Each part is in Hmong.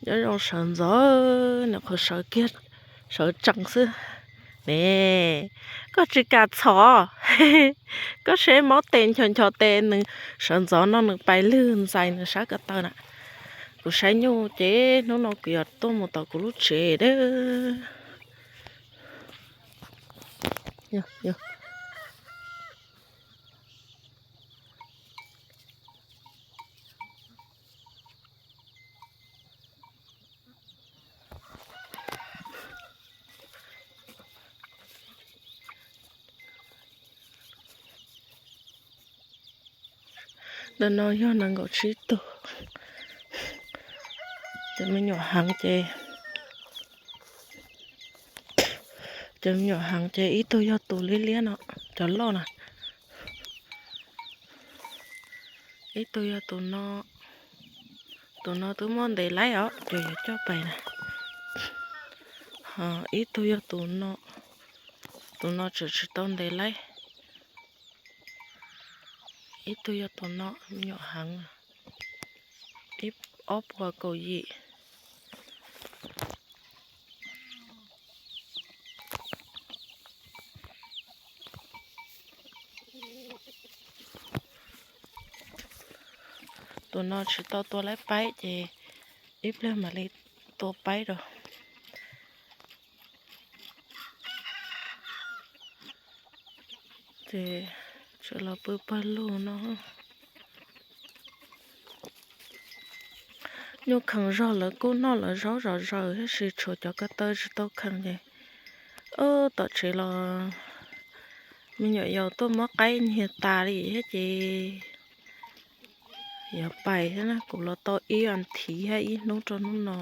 Nyob zoo sawv ntxov, nws qhuav sawv kiag, sawv tsees xwb ne. Koj tsis kam txhom, koj seb mob tes ncho ncho tes nws sawv ntxov no nws pais lwg ntxais nws sab ko taw na. Kuv saib nyuj ces hnub no kuv yuav tuaj mus tom kuv lub tsev dab. Ntawm no yog nees nkaum tsib tug. Cov me nyuam heev ces, cov me nyuam heev ces ib tug yog tus liab liab no, cov loj na. Ib tug yog tus no, tus no twb muab ntes laib os, ces yuav coj pais na. Ho ib tug yog tus no, tus no tseem tsis tau ntes laib. Ib tug yog tus no, me nyuam heev, ib, ob puas kaum yim. Tus no tsis tau tua laib paib ces ib pliag mam li tua paib rau. Ces tseem los pw pawg lug no. Nyuj khees zog lawv kuj noj lawv zaub zom zaws tab sis tshuav cov ko taw tsis tau khees ces, tom tsev los me nyuam yaus tuaj muab qaib nyiag tas li thiab ces yuav pais thiab na. Kuv los tau ib as thiv thiab ib hnub rau hnub no.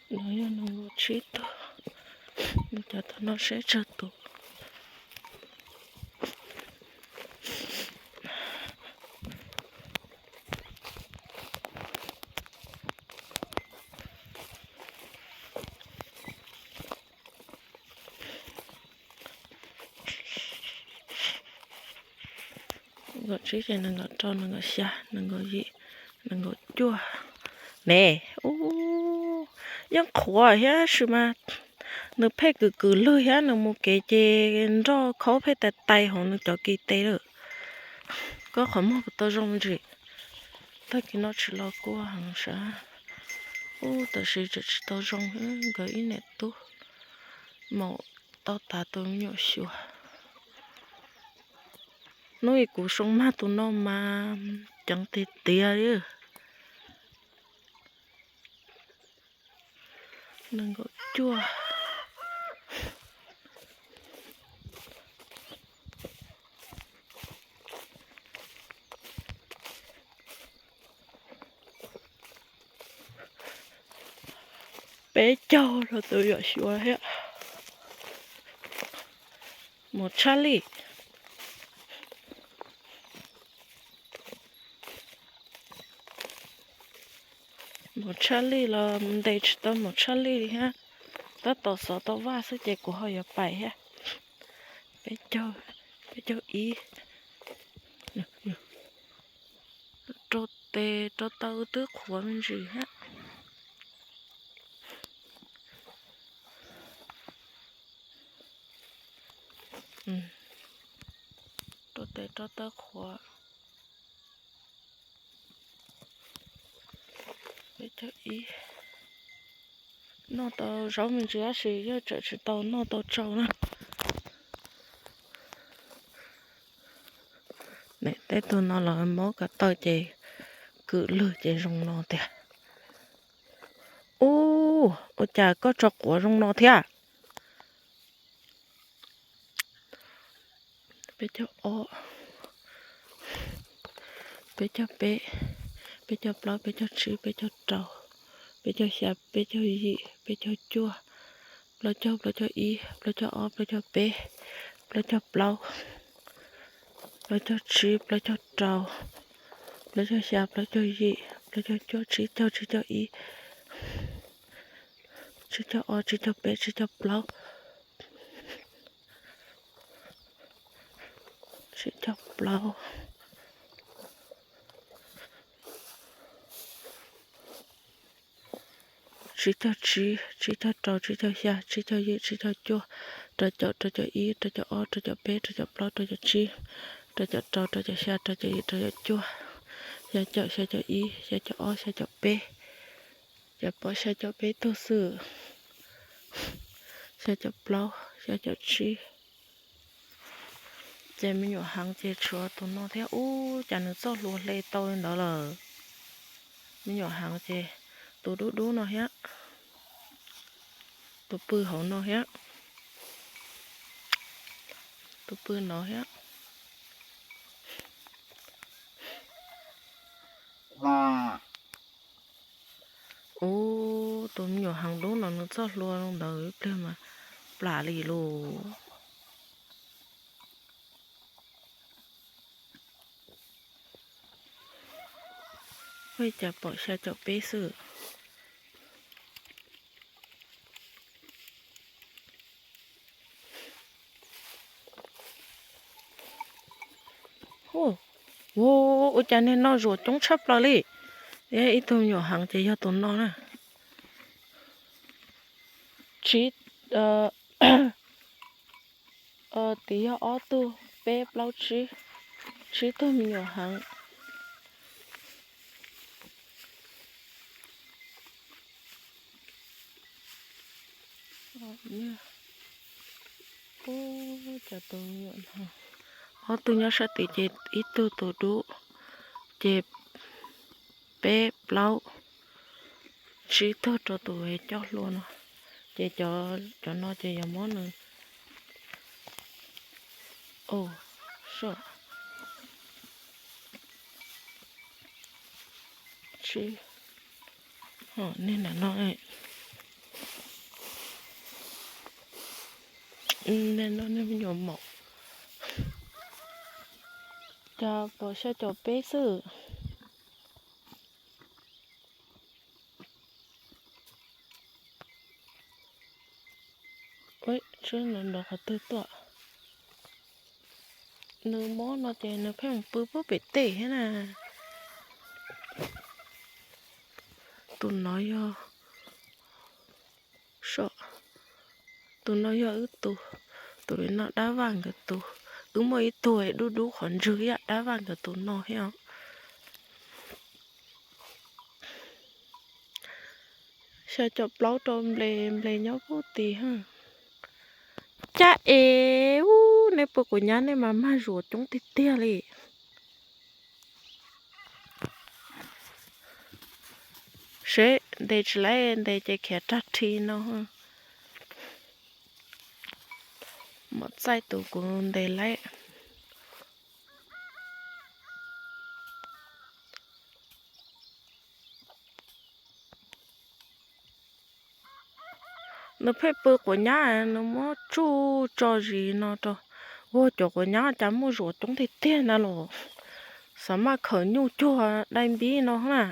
No yog nees nkaum tsib tug, cov tau no seb tsawg tus. Nees nkaum tsib ces nees nkaum rau, nees nkaum xya, nees nkaum yim, nees nkaum cuaj. Ne, ub, yeej qhuav thiab sis mas nws pheej kwv kwv lwg thiab, nws mus kev ces nroj khaub pheej tais tais hauv nws cov kis tes lawm. Koj qhov muag puas tau zoo ntsis? Tag kis no tsis los kua heev sab. Ub, tab sis tseem tsis tau zoo, nkawd ib niam tub maum tau tas tus me nyuam xyuas. Hnub ib kuv soo mag tus no mas ceev tiag tiag li. Nees nkaum cuaj. Peb caug los tus yam xyuas thiab. Mus tshaj lij. Mus tshaj lij los ntes tsis tau mus tshaj lij li thiab. Tab tom xov tau vaj xwb ces kuv ho yuav pais thiab. Peb caug, peb caug ib. Rau tes rau taw twb qhuav me ntsis thiab. Rau tes rau taw qhuav. Cov ib, noj tau zaub me ntsis tab sis yog tseem tsis tau noj tau tsau na. Niam teb tug no los mob ko taw ces kwm lwg ces zoo no tiag. Ub, ua cas koj tso quav zoo no thiab? Peb caug ob, peb caug peb, peb caug plaub, peb caug tsib, peb caug rau, peb caug xya, peb caug yim, peb caug cuaj, plaub caug, plaub caug ib, plaub caug ob, plaub caug peb, plaub caug plaub, plaub caug tsib, plaub caug rau, plaub caug xya, plaub caug yim, plaub caug cuaj, tsib caug, tsib caug ib, tsib caug ob, tsib caug peb, tsib caug plaub, tsib caug plaub, tsib caug tsib, tsib caug rau, tsib caug xya, tsib caug yim, tsib caug cuaj, rau caum, rau caum ib, rau caum ob, rau caum peb, rau caum plaub, rau caum tsib, rau caum rau, rau caum xya, rau caum yim, rau caum cuaj, xya caum, xya caum ib, xya caum ob, xya caum peb, cas pom xya caum peb tug xwb, xya caum plaub, xya caum tsib. Ces me nyuam heev ces tshuav tus no thiab. Ub, cas nws txoj hlua hle tau li ntawd lawm. Me nyuam heev ces tus dub dub no thiab, tus pw hauv no thiab, tus pw no thiab. Ub, tus me nyuam heev dub no nws txoj hlua zoo ntawd ib pliag mas plam li lauj. Ua cas pom xya caum peb xwb. Ua cas niag no zuam coob tshaj plaws li. Ib tug me nyuam heev ces yog tus no na. Tsib, tid yog ob tug, peb plaub tsib, tsib tug me nyuam heev. Ob tug nyob sab tid ces ib tug tus dub, ces peb plaub tsib tug rau tus coj hlua no, ces cov no ces yog mob nws. Niag no, niag no niag me nyuam maum, cas pom xya caum peb xwb. Nrov qhov twg tuaj? Nws mob no ces nws pheej mus pw puag pem tej thiab na. Tus no yog, tus no yog wb tus, tus no dab vaj nkawd tus. Wb muaj ib tug dub dub qhov ntswg ib yam dab vaj nkawd tus no thiab os. Xya caum plaub rau nples, nples nyob puag tid. Cab es, ub, nej pw quav nyab nej mas mag zuam coob tiag tiag li. Seb ntes tsis laib, ntes ces khiav rag rhi no. Mom txaij tus kuv ntes laib. Nws pheej pw quav nyab, nws muab tsuj tso zis no rau. Ua cov quav nyab cas muaj zuam coob tiag tiag na los, xav maj khawm nyuj cuag dai npib no na.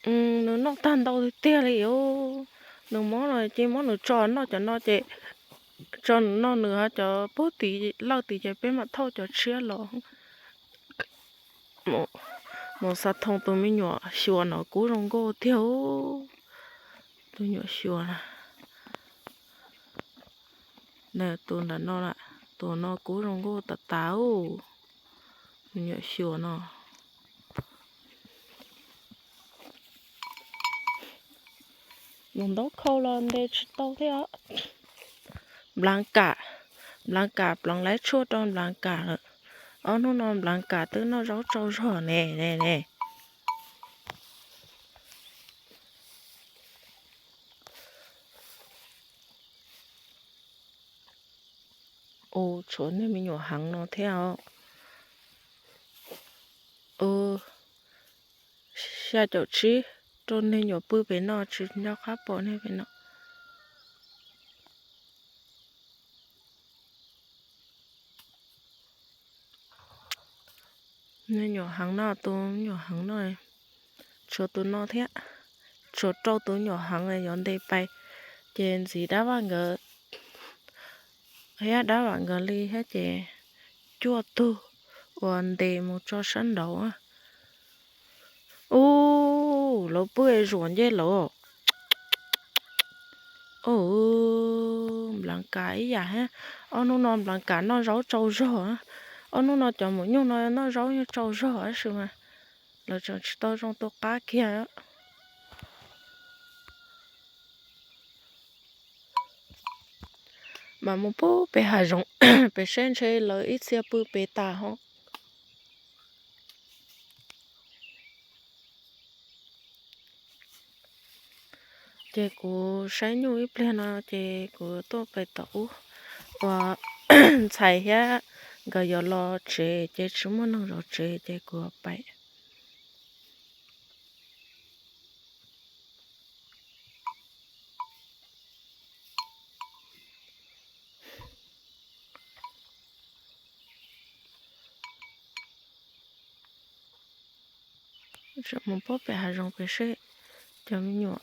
Nws noj tag ntau tiag tiag li os. Nws mob no ces muab nws tso noj cov no ces, tso nws noj nws cov puag tid lawj tid ces peb mam thauj cov tshiab los. Mus xav thooj tus me nyuam xyuas no kuj zoo nkauj tiag. Tus nyuam xyuas na, tus ntawm no, tus no kuj zoo nkauj tas tas. Tus nyuam xyuas no, Mus ntaub khau los ntes tsis tau thiab. Nplaav kam, nplaav kam pleev lawv tshuaj rau nplaav kam lawm. Ob hnub no nplaav kam twb noj zaub tsaug zog ne ne ne. Ua tshuav niag me nyuam heev no thiab os. Xya caum tsib rau niag nyuam pw pem no tsis nco qab pom niag pem no. Niag nyuam heev no, tus nyuam heev no, tshuav tus no thiab, tshuav rau tus nyuam heev yuav ntes pais, ces ntxiv dab vaj nkawd, thiab dab vaj nkawd li thiab ces cuaj tug uas ntes mus tso sab nraud. Ub, lawv pw zuam ncej lawm. Nplaav kam ib yam thiab, ob hnub no nplaav kam noj zaub tsaug zog. Ob hnub no cov maum nyuj no noj zaub yeej tsaug zog tab sis mas lawv tseem tsis tau zoo tu qab kiag. Mas mus pub pem hav zoov pem seb ntshe lawv ib txhia pw pem tas ho. Ces kuv saib nyuj ib pliag no ces kuv tuaj pem tom ub, uas ntxhais thiab nkawd yuav los tsev ces tsis muaj neeg zov tsev ces kuv pem. Mus pub pem hav zoov pem seb cov me nyuam,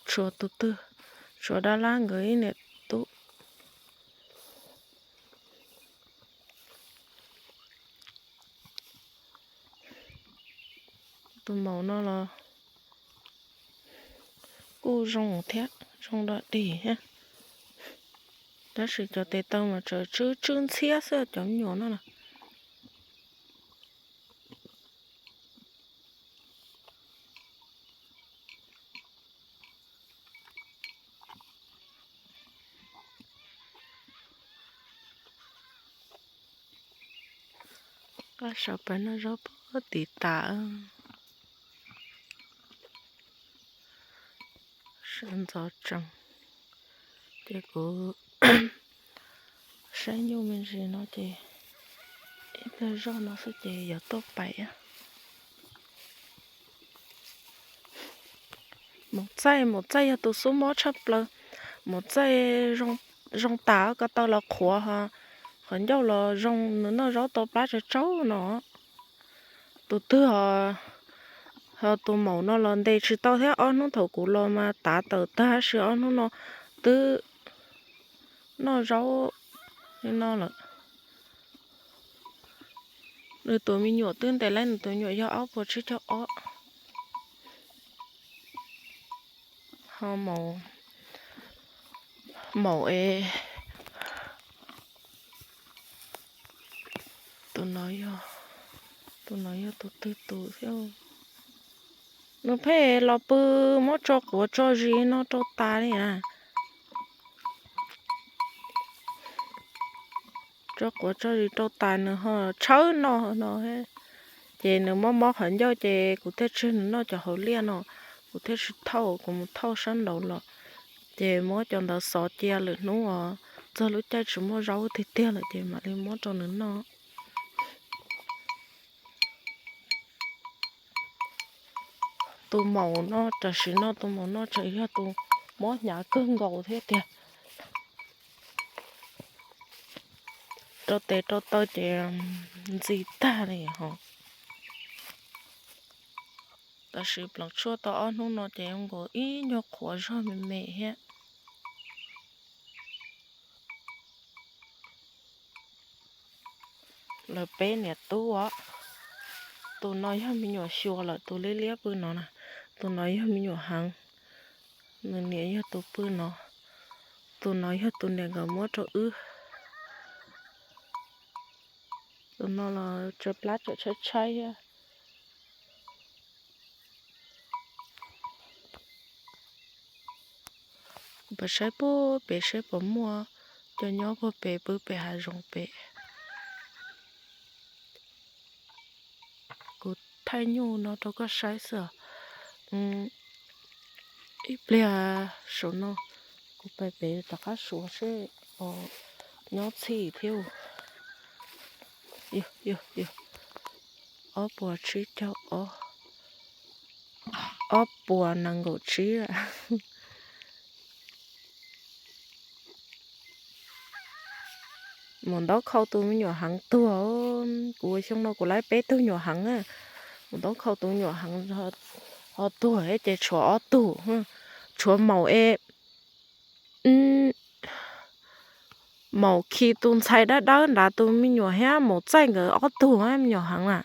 tshuav tus twg, tshuav dab lab nkawd ib niam tub. Tus maum no los kuj zoo thiab, zoo dog dig thiab, tab sis cov tes taw mas tseem tsw tsw ntxhiab xwb cov me nyuam no na. Qab sawv pais noj zaub puag tim tas. Sawv ntxov tsees, ces kuv saib nyuj me ntsis no ces ib pliag zog no xwb ces yuav tuaj pais. Maum txaij, maum txaij yog tus xub mob tshaj plaws. Maum txaij zoo tas ko taw los qhuav, qhov ncauj los zoo, nws noj zaub tau plab tsawg tsaub no. Tus twg ho, tus maum no los ntes tsis tau thiab, ob hnub thaum kuv los mas tav tawm tag sis ob hnub no twb noj zaub li no lawm. Nws tus me nyuam twb ntes lawm, nws tus me nyuam yog ob puas tsib caug ob. Ho maum, maum es, tus no yog, tus no yog tus twg tus thiab. Nws pheej los pw muab tso quav tso zis no rau tas li na. Tso quav tso zis rau tas nws ho tshawb noj no. Ces nws mob mob qhov ncauj ces kuv thiaj tseg nws noj cov hauv liaj no, kuv thiaj tsis thauj, kuv mus thauj sab nraud los. Ces muab cov ntawd xov cia lwm hnub os, txog lub caij tsis muaj zaub tiag tiag lawm ces mam li muab rau nws noj. Tus maum no tam sim no tus maum no tseem yog tus mob hnyav kawg nkaus thiab tiag. Rau tes rau taw ces ntxi tag li ho. Tam sim pleev tshuaj tau ob hnub no ces zoo nkaus ib nyuag qhuav zog me me thiab. Lawv peb niam tub os, tus no yog me nyuam xyuas lawm, tus liab liab pw no na, tus no yog me nyuam heev, nws niam yog tus pw no, tus no yog tus niam nkawd muab rau wb. Tus no los tsawg plab tsawg tshaib tshaib thiab. Pab saib puag pem saib puas muaj cov nyob puag pem pw pem hav zoov pem. Kuv thaij nyuj no rau koj saib xwb. Ib pliag saum no kuv pais pem rov qab suav seb nyob txhij thiab. Ob puas tsib caug ob, ob puas nees nkaum tsib. Mus ntaub khau tus me nyuam heev tuag. Kuv xyoo no kuv laib peb tug nyuam heev. Mus ntaub khau tus nyuam heev ho tuag ces tshuav ob tug, tshuav maum e, maum khi tus ntxhais dawb dawb nrad tus me nyuam thiab maum txaij nkawd ob tug me nyuam heev na.